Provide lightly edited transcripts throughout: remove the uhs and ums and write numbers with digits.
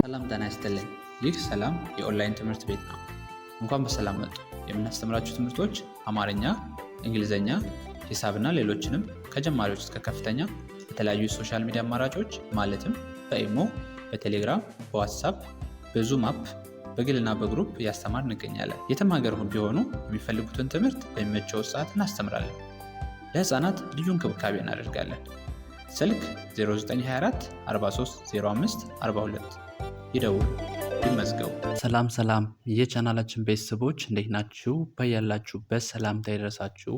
ሰላም ጤና ይስጥልኝ። ይህ ሰላም የኦንላይን ትምህርት ቤት ነው። እንኳን በሰላም መጡ። የምናስተምራችሁ ትምህርቶች አማርኛ፣ እንግሊዝኛ፣ ሂሳብና ሌሎችንም ከጀማሪዎች እስከ ከፍተኛ በተለያዩ የ social media አማራጮች ማለትም በኢሞ፣ በቴሌግራም፣ በዋትሳፕ፣ በዙም app በግልና በ group እያስተማርን እንገኛለን። የትም ሀገር ቢሆኑ የሚፈልጉትን ትምህርት በሚመቸው ሰዓት እናስተምራለን። ለህፃናት ልዩ እንክብካቤ እናደርጋለን። ስልክ 0924 43 05 42 ይደውሉ፣ ይመዝገቡ። ሰላም ሰላም የቻናላችን ቤተሰቦች፣ እንዴት ናችሁ? በያላችሁበት ሰላምታ ይድረሳችሁ።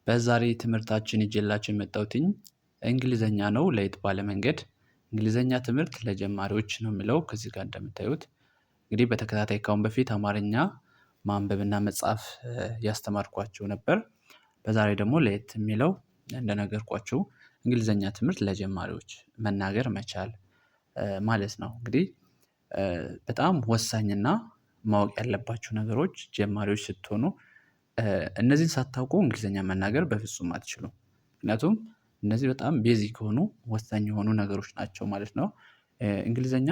በዛሬ ትምህርታችን ይዤላችሁ የመጣሁትኝ እንግሊዘኛ ነው። ለየት ባለ መንገድ እንግሊዘኛ ትምህርት ለጀማሪዎች ነው የሚለው። ከዚህ ጋር እንደምታዩት እንግዲህ በተከታታይ ካሁን በፊት አማርኛ ማንበብና መጻፍ ያስተማርኳችሁ ነበር። በዛሬ ደግሞ ለየት የሚለው እንደነገርኳችሁ እንግሊዘኛ ትምህርት ለጀማሪዎች መናገር መቻል ማለት ነው። እንግዲህ በጣም ወሳኝና ማወቅ ያለባችሁ ነገሮች፣ ጀማሪዎች ስትሆኑ እነዚህን ሳታውቁ እንግሊዘኛ መናገር በፍጹም አትችሉም። ምክንያቱም እነዚህ በጣም basic የሆኑ፣ ወሳኝ የሆኑ ነገሮች ናቸው ማለት ነው። እንግሊዘኛ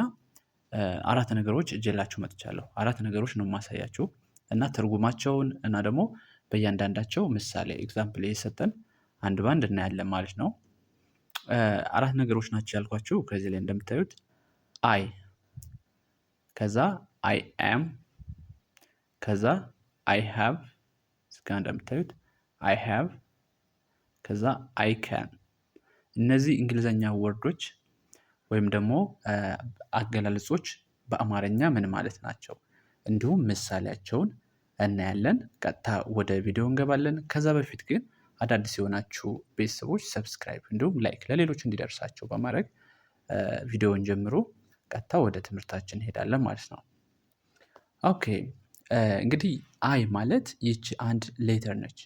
አራት ነገሮች ይዤላችሁ መጥቻለሁ። አራት ነገሮች ነው የማሳያችሁ እና ትርጉማቸውን እና ደግሞ በእያንዳንዳቸው ምሳሌ example እየሰጠን አንድ ባንድ እናያለን ማለት ነው። አራት ነገሮች ናቸው ያልኳችሁ። ከዚህ ላይ እንደምታዩት I፣ ከዛ I am፣ ከዛ I have፣ እዚጋ እንደምታዩት I have፣ ከዛ I can። እነዚህ እንግሊዘኛ word ኦች ወይም ደግሞ አገላለጾች በአማርኛ ምን ማለት ናቸው? እንዲሁም ምሳሌያቸውን እናያለን። ቀጥታ ወደ ቪዲዮ እንገባለን። ከዛ በፊት ግን አዳዲስ የሆናችሁ ቤተሰቦች subscribe እንዲሁም like ለሌሎች እንዲደርሳቸው በማድረግ ቪዲዮውን ጀምሩ። ቀጥታ ወደ ትምህርታችን እንሄዳለን ማለት ነው። Okay፣ እንግዲህ I ማለት ይቺ አንድ letter ነች።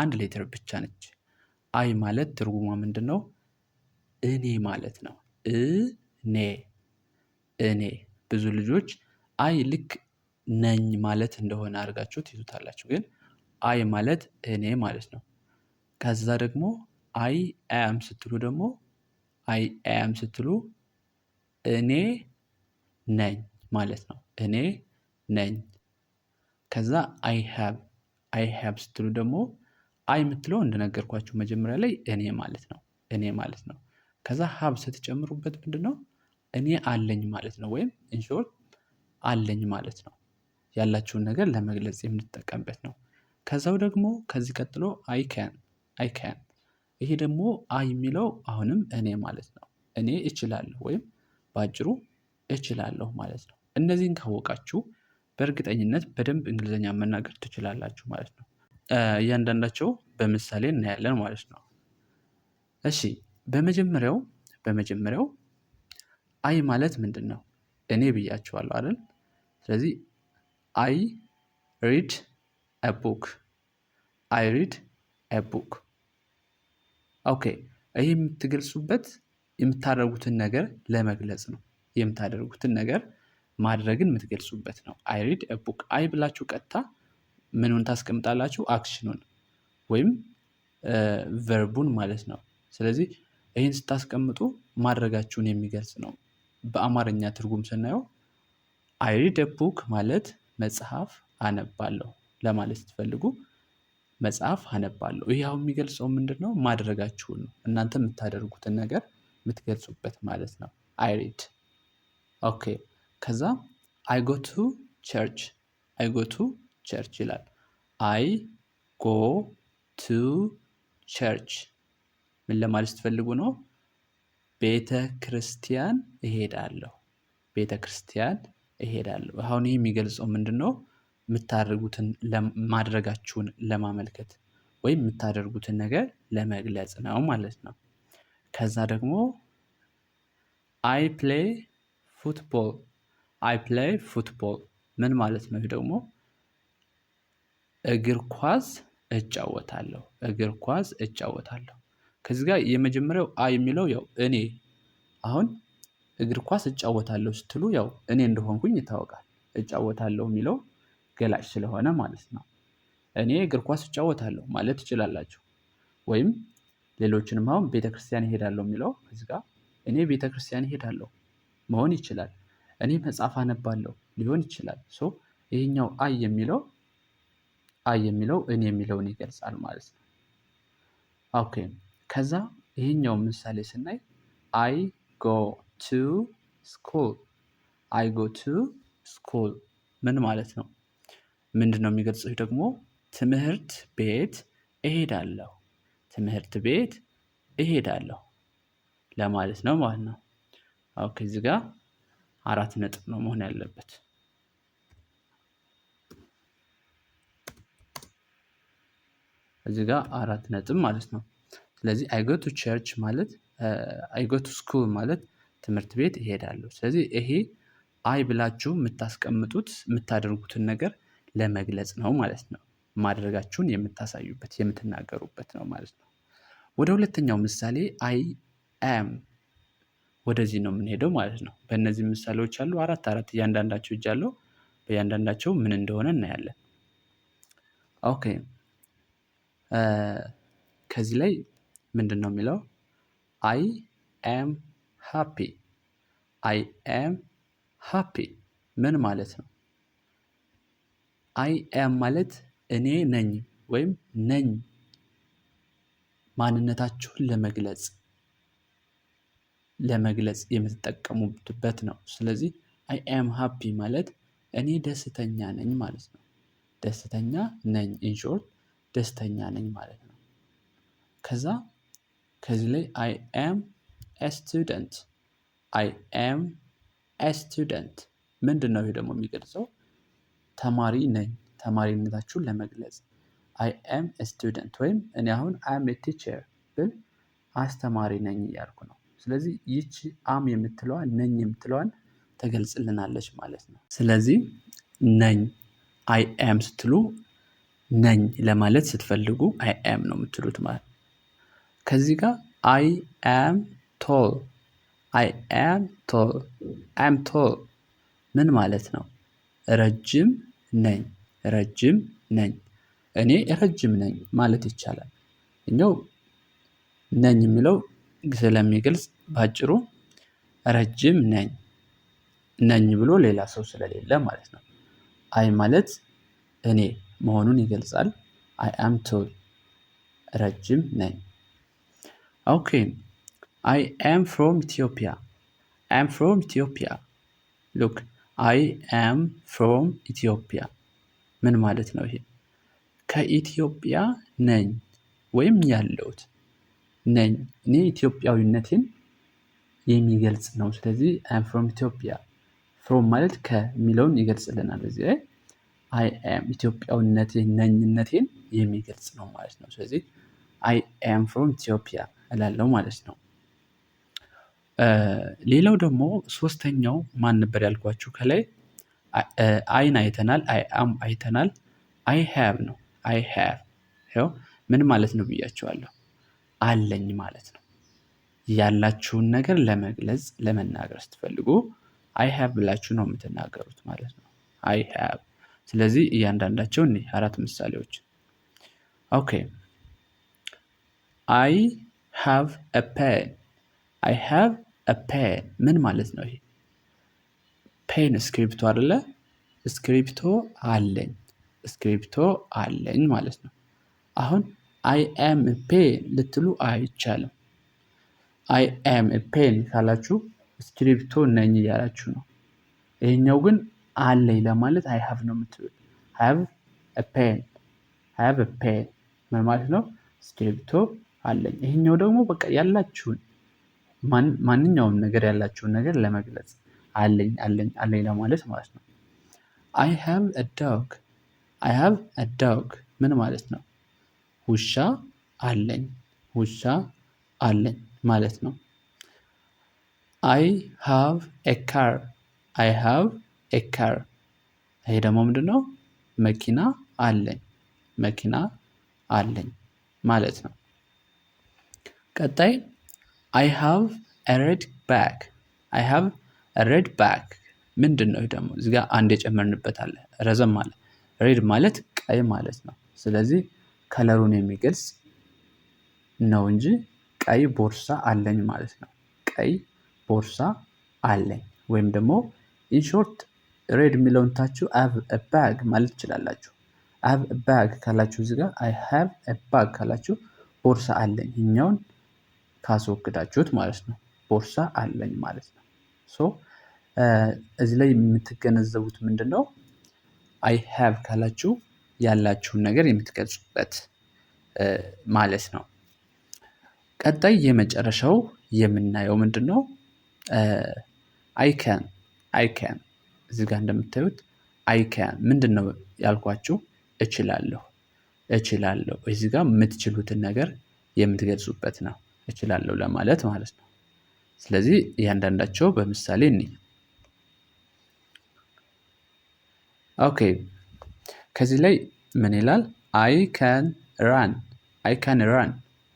አንድ letter ብቻ ነች። I ማለት ትርጉሟ ምንድነው? እኔ ማለት ነው። እኔ፣ እኔ። ብዙ ልጆች I ልክ ነኝ ማለት እንደሆነ አድርጋችሁ ትይዙታላችሁ። ግን I ማለት እኔ ማለት ነው። ከዛ ደግሞ I am ስትሉ ደግሞ፣ I am ስትሉ እኔ ነኝ ማለት ነው። እኔ ነኝ። ከዛ I have፣ I have ስትሉ ደግሞ I የምትለው እንደነገርኳችሁ መጀመሪያ ላይ እኔ ማለት ነው። እኔ ማለት ነው። ከዛ have ስትጨምሩበት ምንድነው? እኔ አለኝ ማለት ነው። ወይም in short አለኝ ማለት ነው። ያላችሁን ነገር ለመግለጽ የምንጠቀምበት ነው። ከዛው ደግሞ ከዚህ ቀጥሎ I can፣ I can። ይሄ ደግሞ I የሚለው አሁንም እኔ ማለት ነው። እኔ እችላለሁ ወይም በአጭሩ እችላለሁ ማለት ነው። እነዚህን ካወቃችሁ በእርግጠኝነት በደንብ እንግሊዘኛ መናገር ትችላላችሁ ማለት ነው። እያንዳንዳቸው በምሳሌ እናያለን ማለት ነው። እሺ፣ በመጀመሪያው I ማለት ምንድነው? እኔ ብያችኋለሁ አይደል? ስለዚህ I read a book፣ I read a book። Okay፣ ይሄ የምትገልጹበት የምታደርጉትን ነገር ለመግለጽ ነው። የምታደርጉትን ነገር ማድረግን የምትገልጹበት ነው። I read a book፣ I ብላችሁ ቀጥታ ምኑን ታስቀምጣላችሁ? Action ኑን ወይም verb ኡን ማለት ነው። ስለዚህ ይሄን ስታስቀምጡ ማድረጋችሁን የሚገልጽ ነው። በአማርኛ ትርጉም ስናየው I read a book ማለት መጽሐፍ አነባለሁ ለማለት ስትፈልጉ መጽሐፍ አነባለሁ። ይሄ አሁን የሚገልጸው ምንድነው? ማድረጋችሁን ነው። እናንተ የምታደርጉትን ነገር የምትገልጹበት ማለት ነው። I read። Okay፣ ከዛ I go to church፣ I go to church ይላል። I go to church ምን ለማለት ስትፈልጉ ነው? ቤተክርስቲያን እሄዳለሁ። ቤተክርስቲያን እሄዳለሁ። አሁን ይሄ የሚገልጸው ምንድነው? የምታደርጉትን፣ ማድረጋችሁን ለማመልከት ወይም የምታደርጉትን ነገር ለመግለጽ ነው ማለት ነው። ከዛ ደግሞ I play football፣ I play football ምን ማለት ነው? ይሄ ደግሞ እግር ኳስ እጫወታለሁ፣ እግር ኳስ እጫወታለሁ። ከዚህ ጋር የመጀመሪያው I የሚለው ያው እኔ፣ አሁን እግር ኳስ እጫወታለሁ ስትሉ ያው እኔ እንደሆንኩኝ ይታወቃል። እጫወታለሁ የሚለው ገላጭ ስለሆነ ማለት ነው። እኔ እግር ኳስ እጫወታለሁ ማለት ትችላላችሁ። ወይም ሌሎችንም አሁን ቤተክርስቲያን እሄዳለሁ የሚለው እዚህ ጋር እኔ ቤተክርስቲያን እሄዳለሁ መሆን ይችላል። እኔ መጽሐፍ አነባለሁ ሊሆን ይችላል። So ይሄኛው I የሚለው I የሚለው እኔ የሚለውን ይገልጻል ማለት ነው። Okay፣ ከዛ ይሄኛው ምሳሌ ስናይ I go to school። I go to school ምን ማለት ነው? ምንድነው የሚገልጸው ደግሞ? ትምህርት ቤት እሄዳለሁ፣ ትምህርት ቤት እሄዳለሁ ለማለት ነው ማለት ነው። Okay፣ እዚህ ጋር አራት ነጥብ ነው መሆን ያለበት። እዚህ ጋር አራት ነጥብ ማለት ነው። ስለዚህ I go to church ማለት፣ I go to school ማለት ትምህርት ቤት እሄዳለሁ። ስለዚህ ይሄ I ብላችሁ የምታስቀምጡት የምታደርጉትን ነገር ለመግለጽ ነው ማለት ነው። ማድረጋችሁን የምታሳዩበት፣ የምትናገሩበት ነው ማለት ነው። ወደ ሁለተኛው ምሳሌ I am ወደዚህ ነው የምንሄደው ማለት ነው። በእነዚህ ምሳሌዎች አሉ፣ አራት አራት እያንዳንዳቸው ይጃለሁ። በእያንዳንዳቸው ምን እንደሆነ እናያለን። Okay፣ ከዚህ ላይ ምንድነው የሚለው? I am happy። I am happy ምን ማለት ነው? I am ማለት እኔ ነኝ ወይም ነኝ፣ ማንነታችሁን ለመግለጽ የምትጠቀሙበት ነው። ስለዚህ I am happy ማለት እኔ ደስተኛ ነኝ ማለት ነው። ደስተኛ ነኝ፣ in short ደስተኛ ነኝ ማለት ነው። ከዛ ከዚህ ላይ I am a student። I am a student ምንድነው ይሄ ደግሞ የሚገልጸው? ተማሪ ነኝ፣ ተማሪነታችሁን ለመግለጽ I am a student። ወይም እኔ አሁን I am a teacher ብል አስተማሪ ነኝ እያልኩ ነው። ስለዚህ ይቺ am የምትለዋ ነኝ የምትለዋን ትገልጽልናለች ማለት ነው። ስለዚህ ነኝ፣ I am ስትሉ ነኝ ለማለት ስትፈልጉ I am ነው የምትሉት ማለት ነው። ከዚህ ጋር I am tall። I am tall። I'm tall ምን ማለት ነው? ረጅም ነኝ፣ ረጅም ነኝ። እኔ ረጅም ነኝ ማለት ይቻላል። እኛው ነኝ የሚለው ስለሚገልጽ በአጭሩ ረጅም ነኝ። ነኝ ብሎ ሌላ ሰው ስለሌለ ማለት ነው። I ማለት እኔ መሆኑን ይገልጻል። I am tall፣ ረጅም ነኝ። Okay፣ I am from Ethiopia። I'm from Ethiopia። Look፣ I am from Ethiopia ምን ማለት ነው ይሄ? ከኢትዮጵያ ነኝ ወይም ያለሁት ነኝ፣ እኔ ኢትዮጵያዊነቴን የሚገልጽ ነው። ስለዚህ I'm from Ethiopia፣ from ማለት ከሚለውን ይገልጽልናል። እዚህ ላይ I am ኢትዮጵያዊነቴን፣ ነኝነቴን የሚገልጽ ነው ማለት ነው። ስለዚህ I am from Ethiopia እላለሁ ማለት ነው። ሌላው ደግሞ ሶስተኛው ማን ነበር ያልኳችሁ? ከላይ I ን አይተናል፣ I am አይተናል። I have ነው። I have ይኸው ምን ማለት ነው ብያችኋለሁ። አለኝ ማለት ነው። ያላችሁን ነገር ለመግለጽ፣ ለመናገር ስትፈልጉ I have ብላችሁ ነው የምትናገሩት ማለት ነው። I have። ስለዚህ እያንዳንዳቸው እኔ አራት ምሳሌዎች። Okay፣ I have a pen። I have a pen ምን ማለት ነው ይሄ? Pen እስክሪፕቶ አይደለ? እስክሪፕቶ አለኝ፣ እስክሪፕቶ አለኝ ማለት ነው። አሁን I am pen ልትሉ አይቻልም። I am pen ካላችሁ እስክሪፕቶ ነኝ እያላችሁ ነው። ይሄኛው ግን አለኝ ለማለት I have ነው የምትሉት። Have a pen። Have a pen ምን ማለት ነው? እስክሪፕቶ አለኝ። ይሄኛው ደግሞ በቃ ያላችሁን ማንኛውም ነገር፣ ያላችሁን ነገር ለመግለጽ፣ አለኝ አለኝ አለኝ ለማለት ማለት ነው። I have a dog። I have a dog ምን ማለት ነው? ውሻ አለኝ፣ ውሻ አለኝ ማለት ነው። I have a car። I have a car ይሄ ደግሞ ምንድነው? መኪና አለኝ፣ መኪና አለኝ ማለት ነው። ቀጣይ I have a red bag። I have a red bag ምንድነው? ይሄ ደግሞ እዚህ ጋር አንድ የጨመርንበት አለ፣ ረዘም አለ። Red ማለት ቀይ ማለት ነው። ስለዚህ color ኡን የሚገልጽ ነው እንጂ ቀይ ቦርሳ አለኝ ማለት ነው። ቀይ ቦርሳ አለኝ ወይም ደግሞ in short red የሚለውን ትታችሁ I have a bag ማለት ትችላላችሁ። I have a bag ካላችሁ እዚህ ጋር I have a bag ካላችሁ ቦርሳ አለኝ፣ ይኸኛውን ካስወግዳችሁት ማለት ነው። ቦርሳ አለኝ ማለት ነው። So እዚህ ላይ የምትገነዘቡት ምንድነው? I have ካላችሁ ያላችሁን ነገር የምትገልጹበት ማለት ነው። ቀጣይ የመጨረሻው የምናየው ምንድነው? I can። I can እዚህ ጋር እንደምታዩት I can ምንድነው ያልኳችሁ? እችላለሁ፣ እችላለሁ። እዚህ ጋር የምትችሉትን ነገር የምትገልጹበት ነው። እችላለሁ ለማለት ማለት ነው። ስለዚህ እያንዳንዳቸው በምሳሌ እንይ። Okay፣ ከዚህ ላይ ምን ይላል? I can run። I can run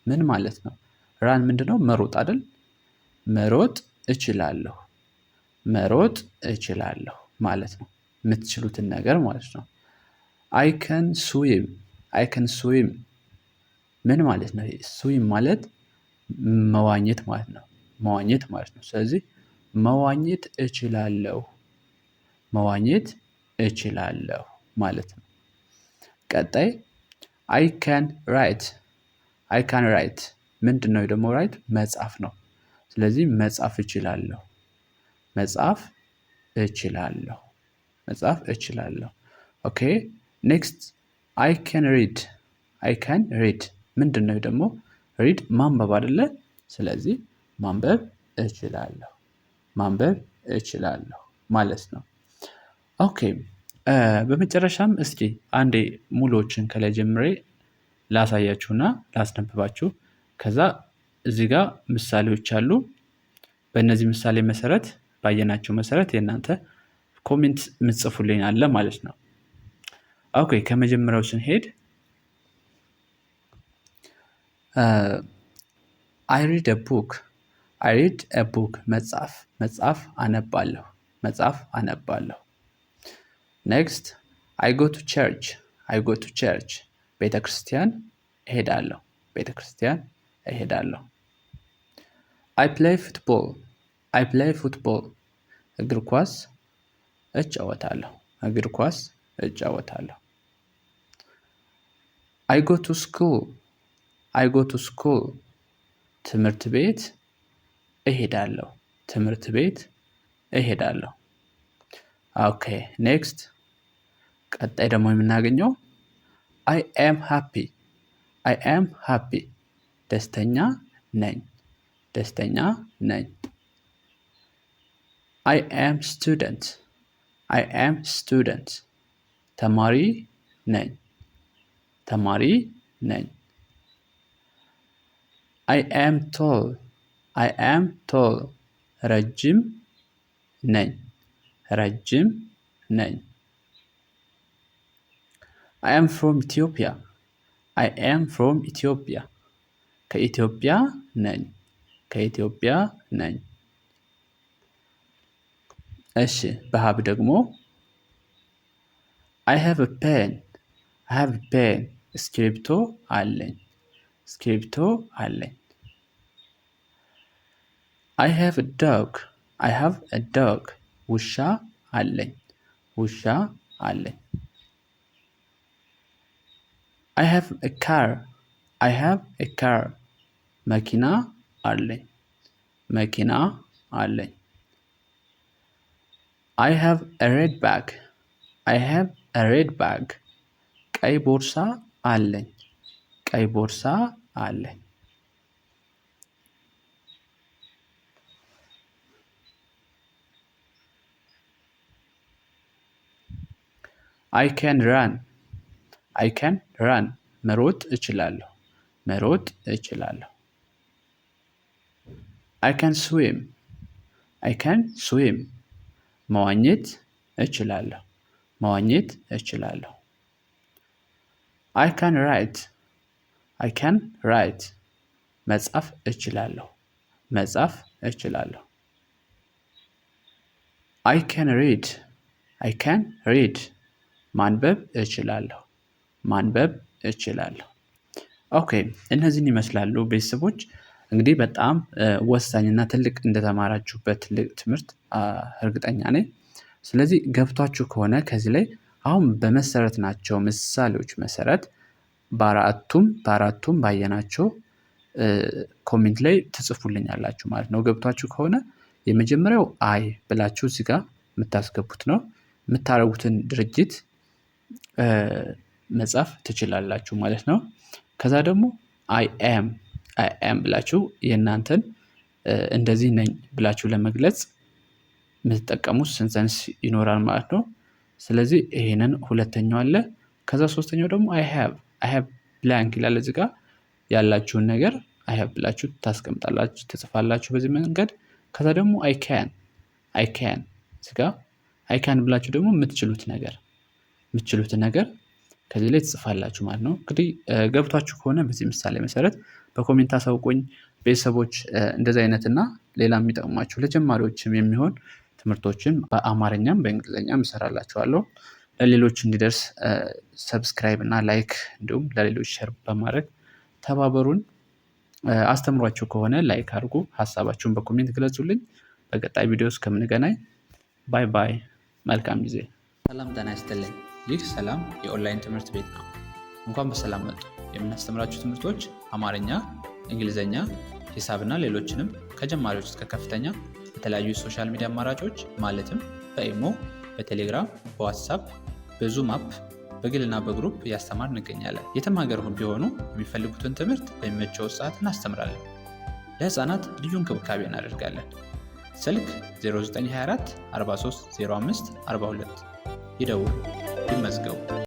ምን ማለት ነው? Run ምንድነው? መሮጥ አይደል? መሮጥ እችላለሁ፣ መሮጥ እችላለሁ ማለት ነው። የምትችሉትን ነገር ማለት ነው። I can swim። I can swim ምን ማለት ነው? Swim ማለት መዋኘት ማለት ነው። መዋኘት ማለት ነው። ስለዚህ መዋኘት እችላለሁ፣ መዋኘት እችላለሁ ማለት ነው። ቀጣይ I can write። I can write ምንድነው? ደግሞ write መጻፍ ነው። ስለዚህ መጻፍ እችላለሁ፣ መጻፍ እችላለሁ፣ መጻፍ እችላለሁ። Okay, next I can read። I can read ምንድነው? ደግሞ read ማንበብ አይደለ? ስለዚህ ማንበብ እችላለሁ፣ ማንበብ እችላለሁ ማለት ነው። Okay፣ በመጨረሻም እስኪ አንዴ ሙሉዎችን ከላይ ጀምሬ ላሳያችሁና ላስነብባችሁ። ከዛ እዚህ ጋር ምሳሌዎች አሉ። በእነዚህ ምሳሌ መሰረት፣ ባየናቸው መሰረት የእናንተ comment ምትጽፉልኝ አለ ማለት ነው። Okay፣ ከመጀመሪያው ስንሄድ I read a book። I read a book መጽሐፍ፣ መጽሐፍ አነባለሁ፣ መጽሐፍ አነባለሁ። Next, I go to church። I go to church ቤተክርስቲያን እሄዳለሁ፣ ቤተክርስቲያን እሄዳለሁ። I play football። I play football እግር ኳስ እጫወታለሁ፣ እግር ኳስ እጫወታለሁ። I go to school። I go to school ትምህርት ቤት እሄዳለሁ፣ ትምህርት ቤት እሄዳለሁ። Okay, next ቀጣይ ደግሞ የምናገኘው I am happy። I am happy ደስተኛ ነኝ፣ ደስተኛ ነኝ። I am student። I am student ተማሪ ነኝ፣ ተማሪ ነኝ። I am tall። I am tall ረጅም ነኝ፣ ረጅም ነኝ። I am from Ethiopia። I am from Ethiopia ከኢትዮጵያ ነኝ፣ ከኢትዮጵያ ነኝ። እሺ፣ በ have ደግሞ I have a pen። I have a pen እስክሪብቶ አለኝ፣ እስክሪብቶ አለኝ። I have a dog። I have a dog ውሻ አለኝ፣ ውሻ አለኝ። I have a car። I have a car መኪና አለኝ፣ መኪና አለኝ። I have a red bag። I have a red bag ቀይ ቦርሳ አለኝ፣ ቀይ ቦርሳ አለኝ። I can run። I can run መሮጥ እችላለሁ፣ መሮጥ እችላለሁ። I can swim። I can swim መዋኘት እችላለሁ፣ መዋኘት እችላለሁ። I can write። I can write መጻፍ እችላለሁ፣ መጻፍ እችላለሁ። I can read። I can read ማንበብ እችላለሁ፣ ማንበብ እችላለሁ። Okay፣ እነዚህን ይመስላሉ ቤተሰቦች። እንግዲህ በጣም ወሳኝና ትልቅ እንደተማራችሁበት ትልቅ ትምህርት እርግጠኛ ነኝ። ስለዚህ ገብቷችሁ ከሆነ ከዚህ ላይ አሁን በመሰረትናቸው ምሳሌዎች መሰረት በአራቱም ባየናቸው comment ላይ ትጽፉልኛላችሁ ማለት ነው። ገብቷችሁ ከሆነ የመጀመሪያው I ብላችሁ እዚህ ጋር የምታስገቡት ነው። የምታደርጉትን ድርጊት መጻፍ ትችላላችሁ ማለት ነው። ከዛ ደግሞ I am ብላችሁ የእናንተን እንደዚህ ነኝ ብላችሁ ለመግለጽ የምትጠቀሙት sentence ይኖራል ማለት ነው። ስለዚህ ይሄንን ሁለተኛው አለ። ከዛ ሶስተኛው ደግሞ I have blank ይላል። እዚህ ጋር ያላችሁን ነገር I have ብላችሁ ታስቀምጣላችሁ፣ ትጽፋላችሁ በዚህ መንገድ። ከዛ ደግሞ I can እዚህ ጋር I can ብላችሁ ደግሞ የምትችሉትን ነገር ከዚህ ላይ ትጽፋላችሁ ማለት ነው። እንግዲህ ገብቷችሁ ከሆነ በዚህ ምሳሌ መሰረት በ comment አሳውቁኝ። ቤተሰቦች፣ እንደዚህ አይነትና ሌላ የሚጠቅሟችሁ ለጀማሪዎችም የሚሆን ትምህርቶችን በአማርኛም በእንግሊዝኛም እሰራላችኋለሁ። ለሌሎች እንዲደርስ subscribe እና like እንዲሁም ለሌሎች share በማድረግ ተባበሩን። አስተምሯችሁ ከሆነ like አድርጉ። ሀሳባችሁን በ comment ግለጹልኝ። በቀጣይ ቪዲዮ እስከምንገናኝ bye bye። መልካም ጊዜ። ሰላም ጤና ይስጥልኝ። ይህ ሰላም የኦንላይን ትምህርት ቤት ነው። እንኳን በሰላም መጡ። የምናስተምራችሁ ትምህርቶች አማርኛ፣ እንግሊዝኛ፣ ሂሳብና ሌሎችንም ከጀማሪዎች እስከ ከፍተኛ በተለያዩ የ social media አማራጮች ማለትም በኢሞ፣ በቴሌግራም፣ በዋትሳፕ፣ በዙም app በግልና በ group እያስተማርን እንገኛለን። የትም ሀገር ቢሆኑ የሚፈልጉትን ትምህርት በሚመቸው ሰዓት እናስተምራለን። ለህፃናት ልዩ እንክብካቤ እናደርጋለን። ስልክ 0924 43 05 42 ይደውሉ፣ ይመዝገቡ።